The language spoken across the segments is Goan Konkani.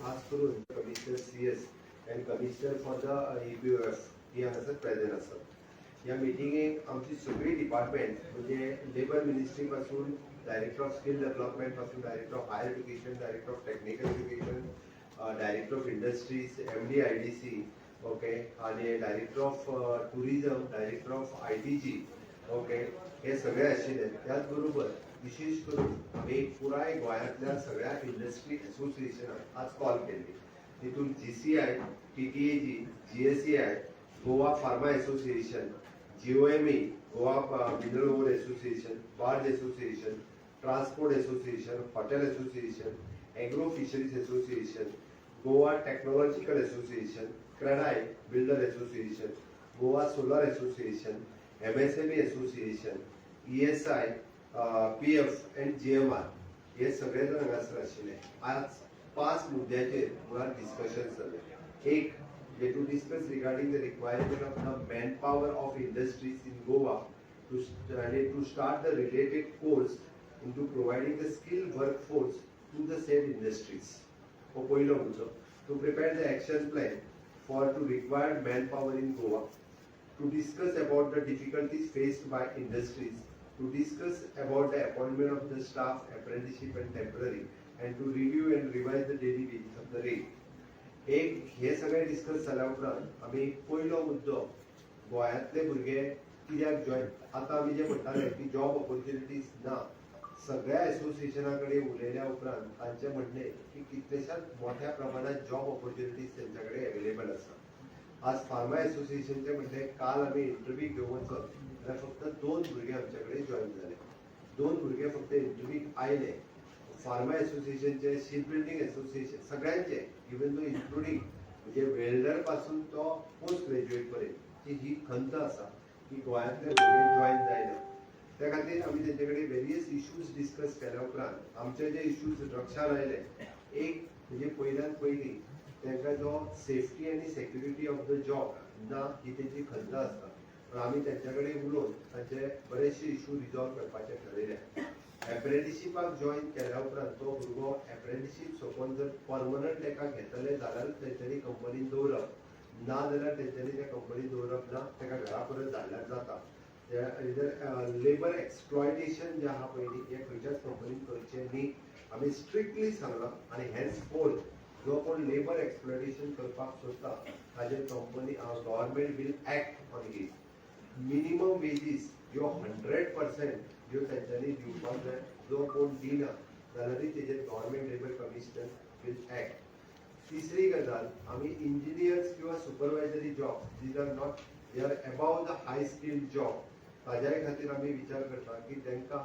खास करून Commissioner CS and Commissioner for the EPF ही हांगासर प्रेझेंट आसात. ह्या मिटिंगेक आमची सगळी डिपार्टमेंट, म्हणजे लेबर मिनिस्ट्री पासून, डायरेक्टर ऑफ स्किल डेव्हलपमेंट पासून, Director of Higher Education, Director of Technical Education, Director of Industries, MD IDC, okay, आणि Director of Tourism, Director of ITG, okay, हे सगळे आशिल्ले. त्याच बरोबर विशेष करून आमी पुराय गोंयांतल्या सगळ्या इंडस्ट्री असोसिएशनाक आज कॉल केल्ली. तितून GCI, TTAG, GSCI, Goa pharma association, GOME, Goa Mineral Ore Association, Barge Association, Transport Association, Hotel Association, Agro Fisheries Association, Goa Technological Association, CREDAI, Builder Association, Goa Solar Association, MSME Association, ESI, PF and GMR हे सगळे जण हांगासर आशिल्ले. आज पांच मुद्द्याचेर मुळात डिस्कशन जालें. एक म्हणजे to discuss regarding the requirement of the manpower of industries in Goa to आणि to start the related course into providing the skill workforce to the said industries हो पयलो मुद्दो. To prepare the action plan for to required manpower in Goa, to discuss about the difficulties faced by industries, to discuss about the appointment of the staff, apprenticeship and temporary, and to review and revise the daily wages of the rate. एक हे सगळे डिस्कस जाल्या उपरांत आमी पयलो मुद्दो, गोंयांतले भुरगे कित्याक जॉयन, आतां आमी जे म्हणटाले की जॉब ऑपॉर्च्युनिटीज ना, सगळ्या एसोसिएशना कडेन उलयल्या उपरांत तांचें म्हणणें की कितलेशाच मोठ्या प्रमाणात जॉब ऑपॉर्च्युनिटीज तेंच्या कडेन अवेलेबल आसा. आज फार्मा एसोसिएशनचे म्हणलें, काल आमी इंटरव्यू घेवंक वचत जाल्यार फक्त दोन भुरगे आमचे कडेन जॉयन जाले. दोन भुरगे फक्त इंटरव्यूक आयले. फार्मा एसोसिएशनचे, शीप बिल्डिंग एसोसिएशन, सगळ्यांचे, इवन दो इन्क्लुडींग म्हणजे वेल्डर पासून तो पोस्ट ग्रॅज्युएट पर्यंत ही खंत आसा की गोंयांतले भुरगे जॉयन जायना. त्या खातीर आमी तेंचे कडेन वेरियस इश्यूज डिस्कस केल्या उपरांत आमचे जे इश्यूज लक्षात आयले, एक म्हणजे पयल्यान पयलीं तांकां जो सेफ्टी आनी सेक्युरिटी ऑफ the job ना ही तेंची खंत आसता. पण आमी तेंच्या कडेन उलोवन तांचे बरेचशे इश्यू रिजॉल्व करपाचे ठरयले. एप्रेंटिशीपाक जॉयन केल्या उपरांत तो भुरगो एप्रेंटिशीप सोंपोवन जर परमनंट ताका घेतले जाल्यार तेंच्यांनी कंपनीन दवरप, ना जाल्यार तेंच्यांनी त्या कंपनीन दवरप ना, ताका घरा परत धाडल्यार जाता. लेबर एक्सप्लॉयटेशन जें आहा पळय न्ही, हें खंयच्याच कंपनीन करचें न्ही, आमी स्ट्रिक्टली सांगलां. आनी हेन्स फोर्थ जो कोण लेबर एक्सप्लॉयटेशन करपाक सोदता ताजेर company, government will act on his. Minimum wages ज्यो 100% ज्यो तेंच्यांनी दिवपाक जाय, जो कोण दिना जाल्यारूय तेजेर Government Labour Commissioner will act. तिसरी गजाल, आमी इंजिनियर्स किंवा supervisory job, these are not, they are above the high skill job, ताज्याय खातीर आमी विचार करता की तांकां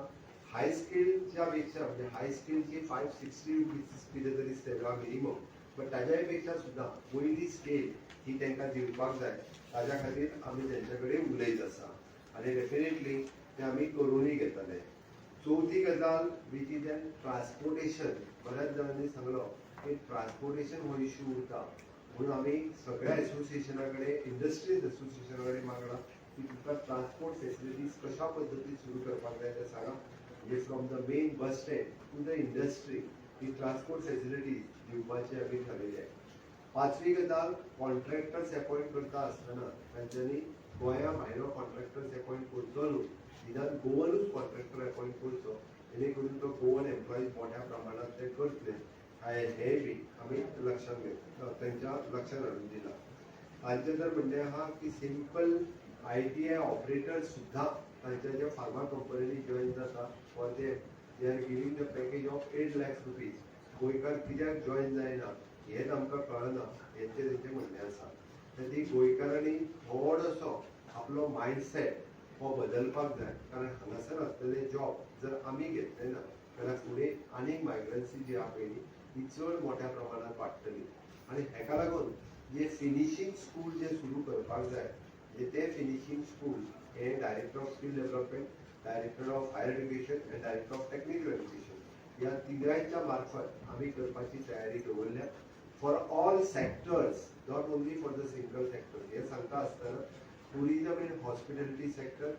हाय स्किलच्या पेक्षा, म्हणजे हाय स्किलची ₹560 कितें तरी स्केल मिनिमम, बट ताज्याय पेक्षा सुद्दां वयली स्केल ही तांकां दिवपाक जाय. ताज्या खातीर आमी तेंच्या कडेन उलयत आसा आनी डेफिनेटली ते आमी करुनूय घेतले. चवथी गजाल which is an transportation. बऱ्याच जाणांनी सांगलो की ट्रान्सपोर्टेशन हो इश्यू उरता, म्हणून आमी सगळ्या एसोसिएशना कडेन, इंडस्ट्रीज एसोसिएशना कडेन मागलां की तुमकां ट्रान्सपोर्ट फेसिलिटीज कशा पद्दतीन सुरू करपाक जाय तें सांगा. म्हणजे from the main bus stand to the industry he transport facilities दिवपाची आमी ठरयले. पांचवी गजाल, कॉन्ट्रॅक्टर्स अपॉयंट करता आसतना तांच्यांनी गोंया भायलो कॉन्ट्रॅक्टर्स अपॉयंट करचो न्हू, निदान गोवनूच कॉन्ट्रॅक्टर अपॉयंट करचो, जेणे करून तो गोवन एम्प्लॉईज मोठ्या प्रमाणात ते करतले हे बी आमी लक्षात घेत तेंच्या लक्षात हाडून दिलां. तांचें जर म्हणणें आहा की सिंपल आयटीआय ऑपरेटर सुद्दां तांच्या ज्या फार्मा कंपनीनी जॉईन जाता, for them they are giving the package of ₹8 lakhs. गोंयकार कित्याक जॉईन जायना हेच आमकां कळना, हेंचें तेंचें म्हणणें आसा. खातीर गोंयकारांनी थोडोसो आपलो मायंडसेट हो बदलपाक जाय, कारण हांगासर आसलेले जॉब जर आमी घेतले ना जाल्यार फुडें आनीक मायग्रन्सी जी आहा पळय न्ही, ती चड मोठ्या प्रमाणात वाडटली. आनी हेका लागून जे फिनिशींग स्कूल जे सुरू करपाक जाय, म्हणजे ते फिनिशींग स्कूल हे Director of Skill Development, Director of Higher Education and Director of Technical Education ह्या तिगांयच्या मार्फत आमी करपाची तयारी दवरल्या for all sectors, not only for the single sector. हे सांगता आसतना tourism and hospitality sector,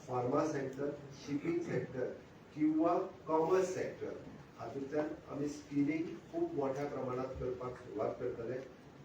pharma sector, shipping sector किंवा कॉमर्स सेक्टर हातूंत हातूंतल्यान आमी स्किलिंग खूब मोठ्या प्रमाणात करपाक सुरवात करतले.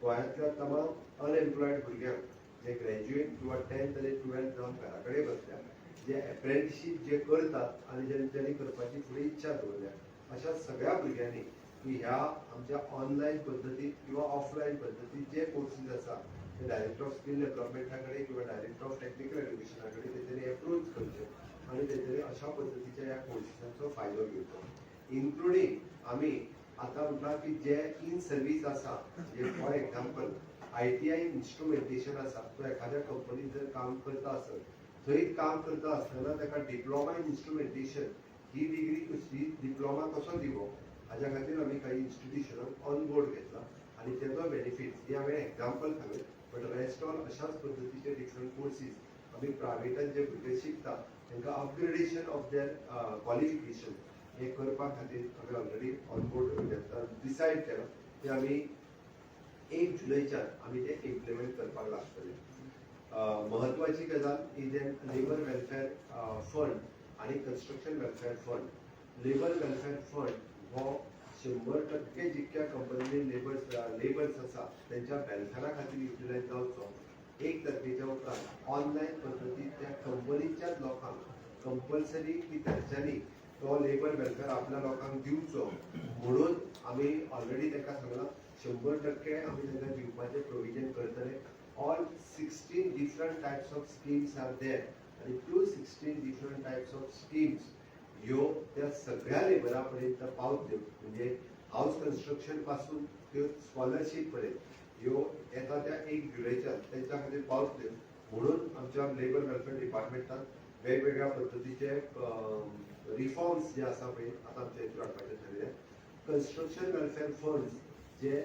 गोंयांतल्या तमाम अनएम्प्लॉयड भुरग्यांक जे ग्रॅज्युएट किंवा 10th आनी 12th जावन घरा कडेन बसल्या, जे एप्रेंटिशीप जे करतात आनी ज्यांनी करपाची फुडें इच्छा दवरल्या, अशा सगळ्या भुरग्यांनी की ह्या आमच्या ऑनलायन पद्दतीत किंवा ऑफलायन पद्दतीत जे कोर्सीस आसा ते डायरेक्टर ऑफ स्कील डेव्हलपमेंटा कडेन किंवा डायरेक्टर ऑफ टॅक्निकल एज्युकेशना कडेन तेंच्यांनी एप्रोच करचे आनी तेंच्यांनी अशा पद्दतीच्या ह्या कोर्सिसांचो फायदो घेवचो. इन्क्लुडींग आमी आतां म्हटलां की जे इन सर्वीस आसा, J for example ITI instrumentation आसा, तो एखाद्या कंपनीत जर काम करता आसत, थंय काम करता आसतना ताका diploma in instrumentation he degree, he diploma कसो दिवप, हाज्या खातीर आमी काही इन्स्टिट्युशनाक ऑन बोर्ड घेतला आनी तेजो बेनिफीट ही हांवें एग्जाम्पल सांगलें, बट रेस्ट ऑल अशाच पद्दतीचे डिफरंट कोर्सीस आमी प्रायवेटान जे भुरगे शिकता तांकां अपग्रेडेशन ऑफ there qualification हे करपा खातीर आमी ऑलरेडी ऑन बोर्ड घेतला, डिसायड केलां की आमी 1 जुलयच्यान आमी ते इम्प्लिमेंट करपाक लागतले. म्हत्वाची गजाल is an labour welfare fund आणि construction welfare fund. Labour welfare fund हो 100% जितक्या कंपनींनी लेबर्स आसा तेंच्या वेलफेअरा खातीर युटिलायज जावचो. 1 तारखेच्या उपरांत ऑनलायन पद्दतीन त्या कंपनीच्याच लोकांक कंपल्सरी की तेंच्यांनी तो लेबर वेलफेअर आपल्या लोकांक दिवचो म्हणून आमी ऑलरेडी तांकां सांगलां, 100% आमी तांकां दिवपाचें प्रोविजन करतले. All 16 different types of schemes are there आनी त्यो 16 डिफरंट टायप्स ऑफ स्किम्स ह्यो त्या सगळ्या लेबरा पर्यंत पावतल्यो. म्हणजे हावस कन्स्ट्रक्शन पासून त्यो स्कॉलरशीप पर्यंत ह्यो येता त्या 1 जुलयच्यान तेंच्या खातीर पावतल्यो. म्हणून आमच्या लेबर वेलफेअर डिपार्टमेंटान वेगवेगळ्या पद्दतीचे रिफॉर्म्स जे आसा पळय आतां आमच्या हितून हाडपाचें थारयलें. कन्स्ट्रक्शन वेलफेअर फंड्स, जे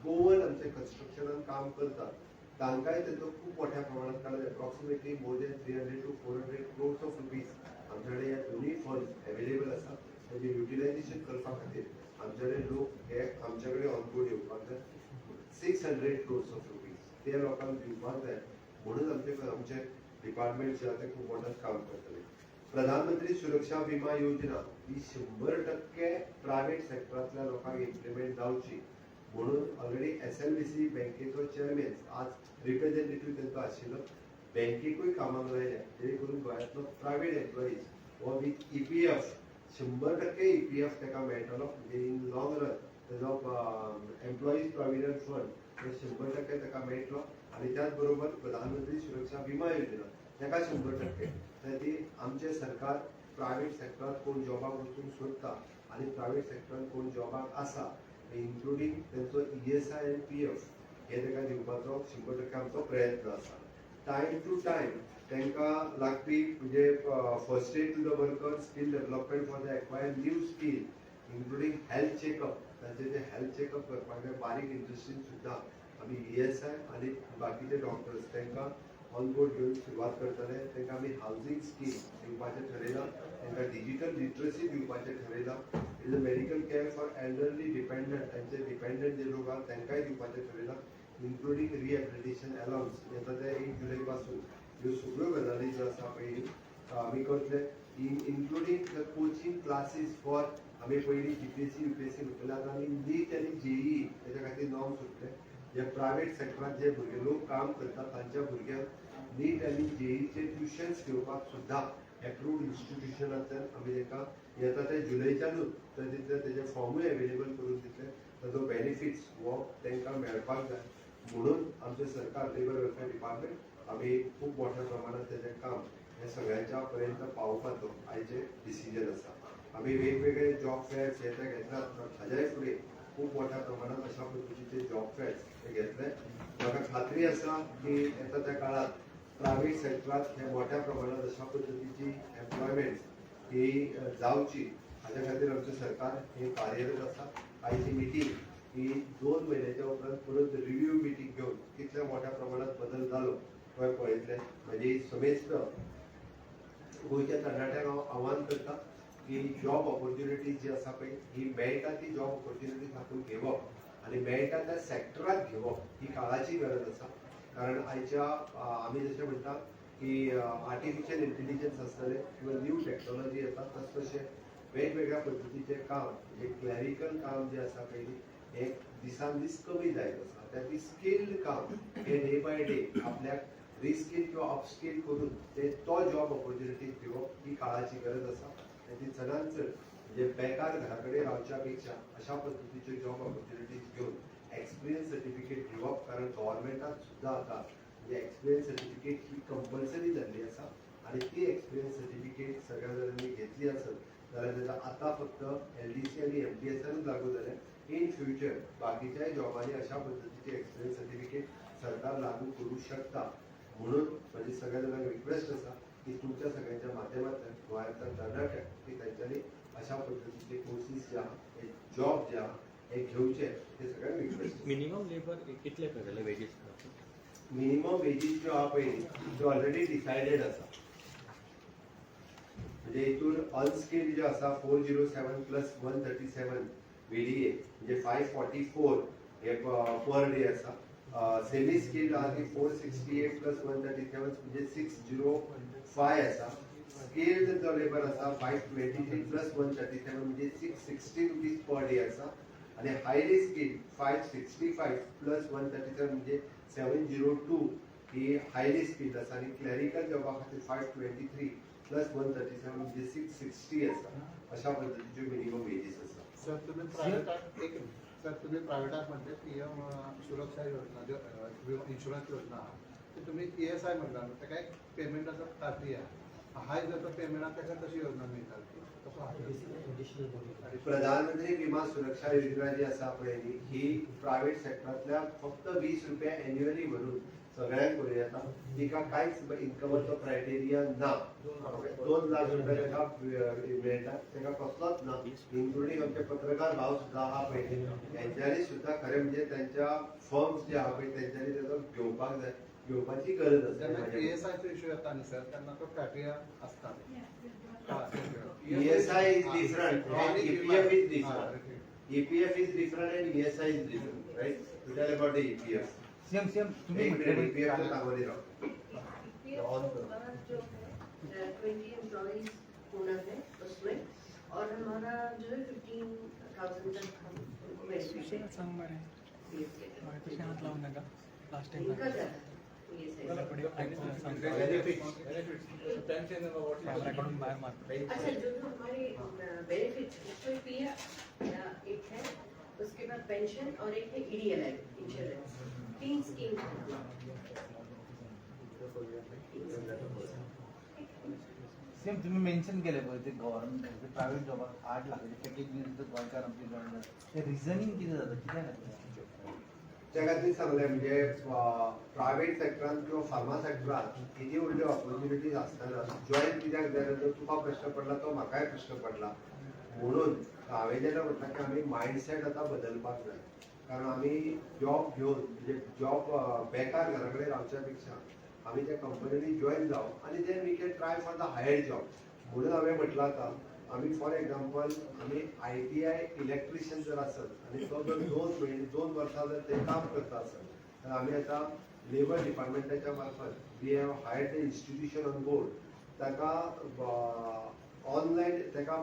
गोवन आमचे कन्स्ट्रक्शनान काम करतात तांकांय तेचो खूब मोठ्या प्रमाणात, कारण approximately more than 300 to 400 crores of rupees आमच्या कडेन ह्या दोनूय फंड्स एवेलेबल आसा. तेजें युटिलायझेशन करपा खातीर आमचे कडेन लोक हे आमच्या कडेन ऑन बोर्ड येवपाक जाय. 600 क्रोर्स ऑफ रुपीज ते लोकांक दिवपाक जाय म्हणून आमचे डिपार्टमेंट जे आसा ते खूब मोठ्यान काम करतले. प्रधानमंत्री सुरक्षा विमा योजना ही 100% प्रायव्हेट सेक्टरांतल्या लोकांक इम्प्लिमेंट जावची म्हणून ऑलरेडी एसएलबीसी बँकेचो चेअरमॅन आज रिप्रेझेंटेटिव्ह तेंचो आशिल्लो, बँकेकूय कामाक लायल्या, जेणे करून गोंयांतलो प्रायव्हेट एम्प्लॉईज हो विथ ईपीएफ, 100% ईपीएफ ताका मेळटलो. म्हणजे इन लॉंग रन तेजो एम्प्लॉईज प्रॉव्हिडंट फंड हे 100% ताका मेळटलो आनी त्याच बरोबर प्रधानमंत्री सुरक्षा विमा योजना ताका 100%. तर ती आमचें सरकार प्रायव्हेट सेक्टरात कोण जॉबाक वचूंक सोदता आनी प्रायव्हेट सेक्टरान कोण जॉबाक आसा, इन्क्लुडींग तेंचो ईएसआय आनी पीएफ हे ताका दिवपाचो 100% आमचो प्रयत्न आसा. टायम टू टायम तांकां लागपी म्हणजे first aid to the worker, skill development for the acquire new skill, including health checkup, तांचे जे हेल्थ चेकअप करपाक जाय बारीक इंडस्ट्रीन सुद्दां आमी ईएसआय आनी बाकीचे डॉक्टर्स तांकां ऑन बोर्ड घेवन सुरवात करतले. तांकां आमी हावजींग स्कीम दिवपाचें ठरयलां, तांकां डिजिटल लिटरसी दिवपाचें ठरयलां. It is a medical care for elderly dependent, तांचे डिपेंडंट जे लोक आहात तांकांय दिवपाचें ठरयलां, इन्क्लुडींग रिहेबिलिटेशन अलावन्स. येता ते 1 जुलय पासून ह्यो सगळ्यो गजाली ज्यो आसा पळय आमी करतले, including the coaching classes for आमी पयलीं जीपीएससी, युपीएससी म्हणटले, आतां आमी नीट आनी जेई तेच्या खातीर नॉर्म सोडले. जे प्रायव्हेट सेक्टरात जे भुरगे लोक काम करतात तांच्या भुरग्यांक नीट आनी जेईचे ट्युशन्स घेवपाक सुद्दां एप्रूव्ड इन्स्टिट्युशनांतल्यान आमी तांकां येता ते जुलयच्यानूच तर तितले तेजे फॉर्मूय एवेलेबल करून दितले. ताजो बेनिफिट्स हो तांकां मेळपाक जाय म्हणून आमचें सरकार, लेबर वेलफेअर डिपार्टमेंट, आमी खूब मोठ्या प्रमाणात तेजें काम हे सगळ्यांच्या पर्यंत पावोवपाचो आयचें डिसिजन आसा. आमी वेगवेगळे जॉब फेअर्स हे ते घेतल्यात, पण हाज्याय फुडें खूब मोठ्या प्रमाणात अशा पद्दतीचे जॉब फेअर्स हे घेतले. म्हाका खात्री आसा की येता त्या काळात प्रायव्हेट सेक्टरात हे मोठ्या प्रमाणात अशा पद्दतीची एम्प्लॉयमेंट ही जावची हाज्या खातीर आमचें सरकार हे कार्यरत आसा. आयची मिटींग ही 2 म्हयन्याच्या उपरांत परत रिव्यू मिटींग घेवन कितल्या मोठ्या प्रमाणात बदल जालो तो पळयतले. म्हजी समेस्त गोंयच्या तरणाट्यांक हांव आव्हान करता की जॉब ऑपॉर्च्युनिटीज जी आसा पळय ही मेळटा ती जॉब ऑपॉर्च्युनिटीज हातून घेवप आनी मेळटा त्या सेक्टरात घेवप ही काळाची गरज आसा. कारण आयच्या आमी जशें म्हणटा की आर्टिफिशियल इंटेलिजन्स आसतलें किंवा न्यू टॅक्नॉलॉजी येता, तस तशें वेगवेगळ्या पद्दतीचें काम म्हणजे क्लॅरिकल काम जें आसा पळय हें दिसान दीस कमी जायत आसा. त्या खातीर स्किल्ड काम हे डे बाय डे आपल्याक रिस्कील किंवा अपस्कील करून ते तो जॉब ऑपॉर्च्युनिटी दिवप ही काळाची गरज आसा. आनी ती चडान चड म्हणजे बेकार घरा कडेन रावच्या पेक्षा अशा पद्दतीच्यो जॉब ऑपॉर्च्युनिटीज घेवन एक्सपिरियन्स सर्टिफिकेट घेवप, कारण गव्हर्मेंटात सुद्दां आतां म्हणजे एक्सपिरियन्स सर्टिफिकेट ही कंपल्सरी जाल्ली आसा आनी ती एक्सपिरियन्स सर्टिफिकेट सगळ्या जाणांनी घेतली आसत जाल्यार तेका आतां फक्त एलडीसी आनी एमटीएसानूच लागू जालें. इन फ्युचर बाकीच्याय जॉबांनी अशा पद्दतीचे एक्सपिरियन्स सर्टिफिकेट सरकार लागू करूं शकता. म्हणून म्हजी सगळ्या जाणांक रिक्वेस्ट आसा की तुमच्या सगळ्यांच्या माध्यमांतल्यान गोंयांतल्या तरणाट्यांक की तांच्यांनी अशा पद्दतीचे कोर्सीस जे आहा, हे जॉब जे आहा, हे घेवचे, हे सगळ्यांक रिक्वेस्ट. मिनिमम लेबर कितले करतले वेजीस? मिनिमम वेजीस ज्यो आहा पळय त्यो ऑलरेडी डिसायडेड आसा. म्हणजे हितून अनस्किल्ड जे आसा 407 plus 137 VDA, म्हणजे 544 हे पर डे आसा. सेमी स्किल्ड आहा ती 468 प्लस 137, म्हणजे 605 आसा. स्किल्ड जो लेबर आसा 523 प्लस 137, म्हणजे ₹660 पर डे आसा. आणि highly skilled 565 plus 137, म्हणजे 702 ही हायली स्किल्ड आसा. आणि क्लॅरिकल जॉबा खातीर 523 प्लस 137, म्हणजे 660 आसा. अशा पद्दतीच्यो मिनिमम वेजीस आसा. सर, तुम्ही प्रायव्हेटात, एक सर, तुम्ही प्रायव्हेटात म्हणते पीएम सुरक्षा योजना जो इन्शुरन्स योजना आहा ती तुम्ही ईएसआय म्हणला न्हू, ताका एक पेमेंट आसा खात्री आहा. हाय जर तो पेमेंट आहा ताका कशी योजना मेळटा ती कसो आहा? प्रधानमंत्री विमा सुरक्षा योजना जी आसा पळय न्ही, ही प्रायव्हेट सेक्टरांतल्या फक्त 20 रुपया एन्युअली भरून सगळ्यांक करूं येता. तिका कांयच इन्कमाचो क्रायटेरिया ना. 2 लाख रुपया ताका मेळटा, ताका कसलोच ना. इन्क्लुडींग आमचे पत्रकार भाव सुद्दां आहा पळय, हेंच्यांनी सुद्दां खरें म्हणजे त्यांच्या फर्म्स जे आहा पळय तेंच्यांनी तेजो घेवपाक जाय, घेवपाची गरज जेन्ना आसा. ईएसआयचो इश्यू येता न्ही सर, तेन्ना तो क्रायटेरिया आसता. ESI is different and EPF is different. EPF is different and ESI is different, right? To tell about the EPF. CM, CM, तुम्ही एक मिनिट. म्हटले EPF चं सांगून राव. हमारा जो है 20 एम्प्लॉयज ओनर है उसमें और हमारा जो है 15,000 तक हम उनको बेनिफिट सांग मरे. तशें हात लावू नाका लास्ट टाइम. इनका ज्यादा है ESI. कॅमेराकडून बाहेर मारतो. अच्छा, जो जो हमारे बेनिफिट, उसमें पीएफ एक है, उसके बाद पेंशन और एक है ईडीएलआई इंश्योरेंस. तीन स्कीम है हमारी। तीन schemes। CM, तुम्ही मेन्शन केले पळय ते गव्हर्नमेंट प्रायव्हेट जॉबाक 8 लाखाचे पॅकेज दिवन गोंयकार आमचे जॉईन जाता, ते रिजनींग कितें जाता, कित्याक खातीर? त्या खातीर सांगलें, म्हणजे प्रायव्हेट सेक्टरान किंवा फार्मा सेक्टरान किती व्हडल्यो ऑपॉर्च्युनिटीज आसतना जॉईन कित्याक जाय जाल्यार तुका प्रश्न पडला तो म्हाकाय प्रश्न पडला. म्हणून हांवें जेन्ना म्हटलां की आमी मायंडसेट आतां बदलपाक जाय, कारण आमी जॉब घेवन म्हणजे जॉब बेकार घरा कडेन रावच्या पेक्षा आमी त्या कंपनीनी जॉईन जावप आनी then we can try for the higher job. म्हणून हांवें म्हटलां, आतां आमी फॉर एग्जाम्पल आमी आयटीआय इलेक्ट्रिशियन जर आसत आनी तो जर 2 म्हयने 2 वर्सां जर ते काम करता आसत तर आमी आतां लेबर डिपार्टमेंटाच्या मार्फत we have hired the institution on board. ताका ऑनलायन ताका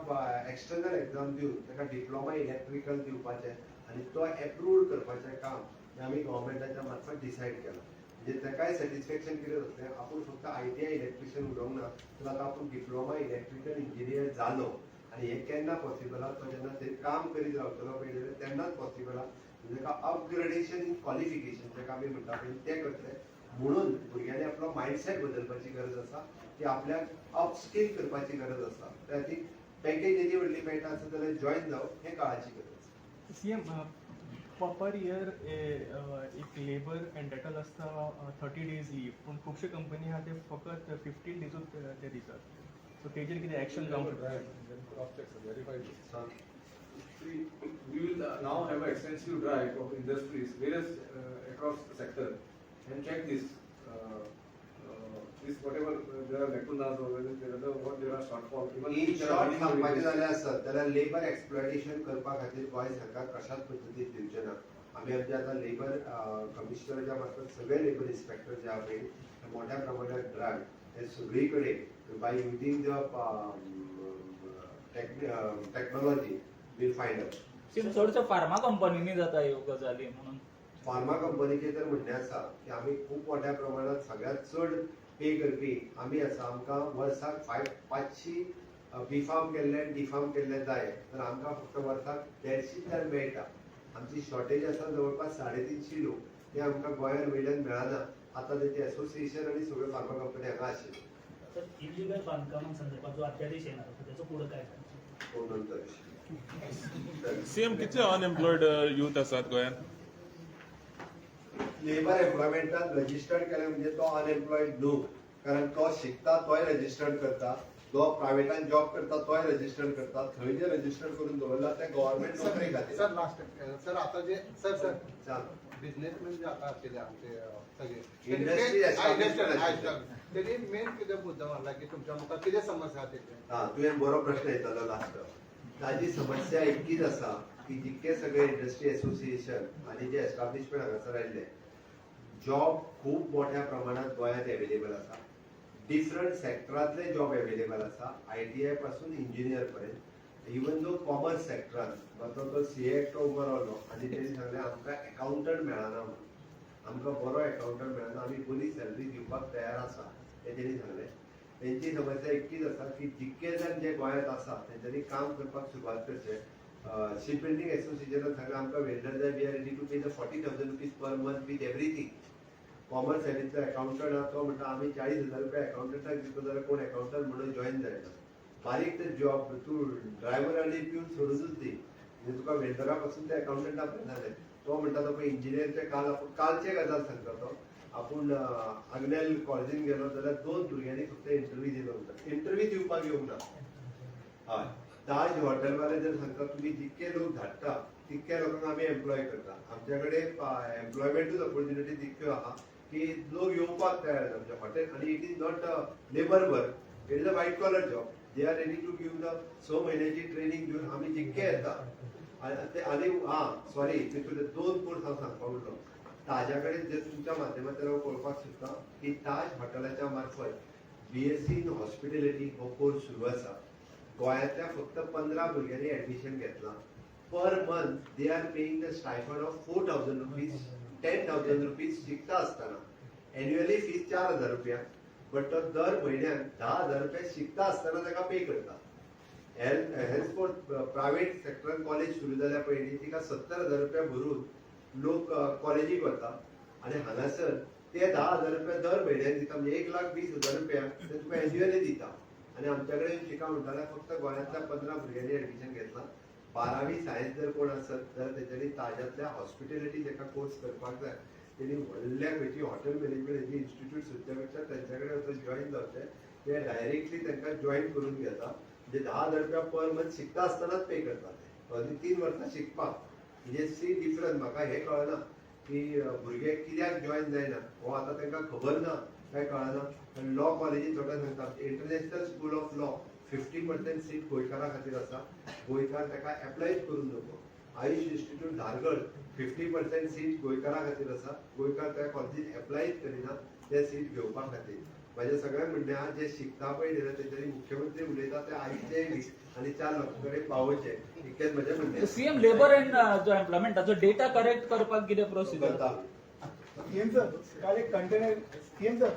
एक्सटर्नल एक्झाम दिवन ताका डिप्लोमा इलेक्ट्रिकल दिवपाचें आनी तो एप्रूव्ड करपाचें काम हें आमी गव्हर्मेंटाच्या मार्फत डिसायड केलां. म्हणजे ताकाय सॅटिस्फॅक्शन कितें जातलें, आपूण फक्त आयटीआय इलेक्ट्रिशियन उरोंक ना तर आतां आपूण डिप्लोमा इलेक्ट्रिकल इंजिनियर जालो. आनी हें केन्ना पॉसिबल आहा? तो जेन्ना थंय काम करीत रावतलो पळय जाल्यार तेन्नाच पॉसिबल आहा. म्हणजे ताका अपग्रेडेशन इन क्वॉलिफिकेशन जाका आमी म्हणटा पळय तें करतले. म्हणून भुरग्यांनी आपलो मायंडसेट बदलपाची गरज आसा की आपल्याक अपस्कील करपाची गरज आसा. त्या खातीर पॅकेज येदी व्हडली मेळटा आसत जाल्यार जॉयन जावप हें काळाची गरज. सीएम, पर इयर एक लेबर एन्टायटल आसता 30 डेज लीव, पूण खुबशे कंपनी आहा ते फकत 15 डेजूच ते दितात. सो तेजेर कितें एक्शन जावंक शकता? See, we will now have an extensive drive of industries, various across the sector, and check this whatever there are lacunas or whether there are what there are shortfall. Even in if there are short minimum सांगपाचें wages. जाल्यार आसत जाल्यार लेबर एक्सप्लॉयटेशन करपा खातीर गोंय सरकार कशाच पद्दतीन दिवचें ना. आमी आमचे आतां लेबर कमिशनराच्या मार्फत सगळे लेबर इन्स्पेक्टर जे आहा पळय ते मोठ्या प्रमाणात ड्रायव्ह हे सगळी कडेन by using the technology will find out. CM, चडशो फार्मा कंपनींनी जाता ह्यो गजाली म्हणून. फार्मा कंपनीचें तर म्हणणें आसा की आमी खूब मोठ्या प्रमाणात सगळ्यात चड पे करपी आमी आसा. आमकां वर्साक 500 बी फार्म केल्ले आनी डी फार्म केल्ले जाय तर आमकां फक्त वर्साक 150 जाण मेळटा. आमची शॉर्टेज आसा जवळपास 350 लोक, ते आमकां गोंयान वयल्यान मेळना. आतां तेचें एसोसिएशन आनी सगळ्यो फार्मा कंपनी हांगा आशिल्ल्यो. सर, इलिगल बांधकामां संदर्भात जो अध्यादेश येणार होता, त्याचं पुढं काय झालं? कोण नंतर. सीएम, कितले अनएम्प्लॉयड युथ आसात गोंयांत? लेबर एम्प्लॉयमेंटान रजिस्टर्ड केलें म्हणजे तो अनएम्प्लॉयड न्हू, कारण तो शिकता तोय रजिस्टर्ड करता, जो प्रायव्हेटान जॉब करता तोय रजिस्टर्ड करता. थंय जे रजिस्टर्ड करून दवरला ते गव्हर्मेंट नोकरी खातीर. सर, लास्ट सर, आता जे सर सर सांग. बिझनेसमॅन जे आता आशिल्ले आमचे सगळे Industry establishment आशिल्ले. तेणी मेन कितें मुद्दो मारला की तुमच्या मुखार कितें समस्या आहा तेचे? हा, तुवें बरो प्रश्न विचारलो लास्ट. ताजी समस्या इतकीच आसा की जितके सगळे इंडस्ट्री एसोसिएशन आनी जे एस्टाब्लिशमेंट हांगासर आयिल्ले, जॉब खूब मोठ्या प्रमाणात गोंयांत एवेलेबल आसा. डिफरंट सेक्टरांतले जॉब एवेलेबल आसा, आयटीआय पासून इंजिनियर पर्यंत. इवन दो कॉमर्स सेक्टरान मात्र तो सीए एकटो उबो रावलो आनी तेणी सांगलें, आमकां एकाउंटंट मेळना म्हणून, आमकां बरो एकाउंटंट मेळना, आमी बरी सॅलरी दिवपाक तयार आसा, हें तेणी सांगलें. तेंची समस्या इतकीच आसा की जितके जाण जे गोंयांत आसा तेंच्यांनी काम करपाक सुरवात करचें. शिप बिल्डींग एसोसिएशनान सांगलें, आमकां वेल्डर जाय, we are ready to pay the ₹40,000 per month with everything. Commerce सायडींतलो accountant आहा, तो म्हणटा, आमी 40,000 रुपया एकाउंटंटाक दिता जाल्यार कोण एकाउंटंट म्हणून जॉयन जायना. बारीक ते जॉब, तूं ड्रायव्हर आनी पिवन सोडूनच दी. म्हणजे तुका वेल्डरा पासून ते एकाउंटंटा पर्यंत जालें. तो म्हणटा, तो पळय इंजिनियरचे काल आपूण कालचे गजाल सांगता, तो आपूण आग्नेल कॉलेजीन गेलो जाल्यार दोन भुरग्यांनी फक्त इंटरव्यू दिलो म्हणटा, इंटरव्यू दिवपाक येवंक ना. हय, ताज हॉटेलवाले जर सांगता, तुमी जितके लोक धाडटा तितक्या लोकांक आमी एम्प्लॉय करता. आमच्या कडेन एम्प्लॉयमेंटूच ऑपॉर्च्युनिटी तितक्यो आहा की लोक येवपाक तयार आसा आमच्या हॉटेल. आनी it is not a labour work, it is a white collar job. They are ready to give the 6 म्हयन्याची training दिवन आमी जितके येता आनी ते आनी हा, सॉरी, तितून दोन कोर्स हांव सांगपाक उरलो. ताज्या कडेन जे तुमच्या माध्यमांतल्यान हांव कळपाक सोदता की ताज हॉटेलाच्या मार्फत बीएससी इन हॉस्पिटॅलिटी हो कोर्स सुरू आसा. गोंयांतल्या फक्त 15 भुरग्यांनी ऍडमिशन घेतलां. Per month they are paying the stipend of ₹4,000, ₹10,000 शिकता आसतना. एन्युअली फीज 4,000 रुपया, बट तो दर म्हयन्याक 10,000 रुपया शिकता आसतना ताका पे करता. हेल्थ प्रायव्हेट सेक्टरान कॉलेज सुरू जाल्या पयलीं तिका 70,000 रुपया भरून लोक कॉलेजीक वता आनी हांगासर ते 10,000 रुपया दर म्हयन्याक दिता, म्हणजे 1,20,000 रुपया ते तुका एन्युअली दिता. आनी आमच्या कडेन शिका म्हणटा जाल्यार फक्त गोंयांतल्या 15 भुरग्यांनी ऍडमिशन घेतलां. 12वी सायन्स जर कोण आसत जाल्यार तेंच्यांनी ताज्यांतल्या हॉस्पिटॅलिटी जेका कोर्स करपाक जाय, तेणी व्हडल्या खंयची हॉटेल मॅनेजमेंट हेजी इन्स्टिट्यूट सोदच्या पेक्षा तेंच्या कडेन वचून जॉयन जावचें. ते डायरेक्टली तांकां जॉयन करून घेता, म्हणजे 10,000 रुपया पर मंथ शिकता आसतनाच पे करता ते आनी 3 वर्सां शिकपाक. म्हणजे सी डिफरन्स म्हाका हें कळना की भुरगे कित्याक जॉयन जायना, हो आतां तांकां खबर ना काय कळना. आनी लॉ कॉलेजीन थोडे सांगता, International School of Law 50% seat गोंयकारां खातीर आसा, गोंयकार ताका एप्लायच करूं नको. आयुष इन्स्टिट्यूट धारगळ 50% सीट गोंयकारां खातीर आसा, गोंयकार त्या कॉलेजीन एप्लायच करिना ते सीट घेवपा खातीर. म्हाजें सगळें म्हणणें आहा, जे शिकता पळय न्ही तेंच्यांनी मुख्यमंत्री उलयता ते आयकचें बी आनी चार लोकां कडेन पावोवचें, इतकेंच म्हजें म्हणणें. सीएम, लेबर अँड जो एम्प्लॉयमेंटाचो डेटा करेक्ट करपाक कितें प्रोसिजर? करता. सीएम सर, काल एक कंटेनर, सीएम सर.